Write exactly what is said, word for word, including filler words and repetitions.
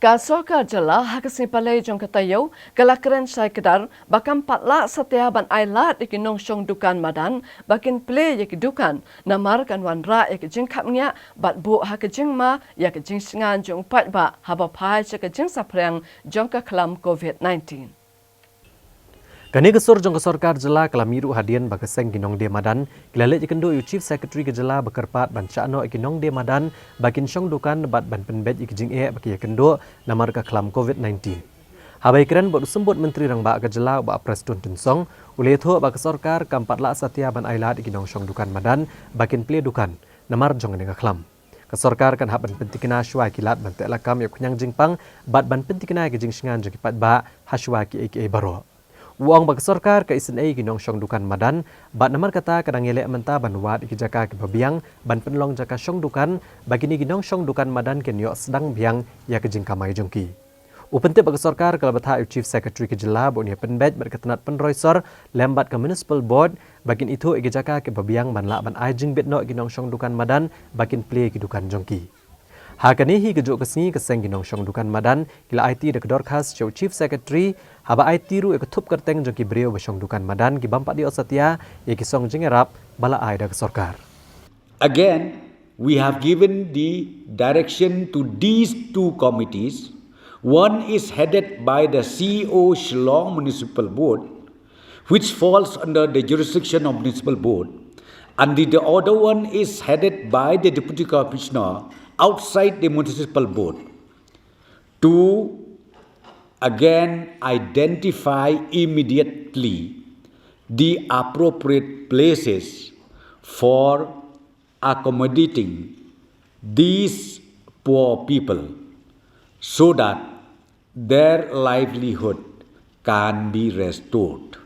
Ka sorkar jylla ha ka sngi Palei jong ka taïew ka la kren shai kdar ba kam pat lah satia ban ai lad ïa ki nongshong dukan madan ba kin plie ïa ki dukan, namar kan wanrah ïa ka jingkhapngiah bad buh ha ka jingma ïa ka jingshngain jong u paidbah haba phai sha ka jingsaphriang jong ka khlam covid nineteen. Kane ka sur jong ka sorkar jylla ka la mih ruh hadien ba ka seng ki nongdie madan ki la leit ïakynduh ïa u Chief Secretary ka jylla ba kyrpad ban shah noh ïa ki nongdie madan ba kin shong dukan bad ban pynbeit ïa ki jingeh ba ki ïakynduh namar ka khlam covid nineteen. Haba ïakren bad u Symbud Myntri Rangbah ka jylla u Bah Prestone Tynsong, u la ïathuh ba ka sorkar kam pat lah satia ban ai lad ïa ki nongshong dukan madan ba kin plie dukan namar jong kane ka khlam. Ka sorkar kan hap ban pyntikna shuwa ïa ki lad ban teh lakam ïa u khñiang jingpang bad ban pyntikna ïa ki jingshngain jong ki paidbah ha shuwa kiei kiei baroh. U ong ba ka sorkar ka isynei ïa ki nongshong dukan madan bad namar kata ka dang ïaleh mynta ban wad ïa ki jaka kiba biang ban pynlong jaka shong dukan ba kine ki nongshong dukan madan kin ïoh sdang biang ïa ka jingkamai jong ki. U pyntip ba ka sorkar ka la bthah ïa u Chief Secretary ka jylla ba un ïa pynbeit bad ka tnat pynroi sor lem bad ka Municipal Board ba kin ithuh ïa ki jaka kiba biang ban lah ban ai jingbit noh ïa ki nongshong dukan madan ba kin plie ïa ki dukan jong ki. Ha kane hi kajuh ka sngi ka seng ki nongshong dukan madan ki la aiti da ka dorkhas sha u Chief Secretary haba aiti ruh ïa ka thup kyrteng jong ki briew ba shong dukan madan ki bym pat ïoh satia ïa ki song jingïarap ba la ai da ka sorkar. Again, we have given the direction to these two committees. One is headed by the C E O Shillong Municipal Board, which falls under the jurisdiction of Municipal Board, and the, the other one is headed by the Deputy Commissioner outside the Municipal Board to again identify immediately the appropriate places for accommodating these poor people so that their livelihood can be restored.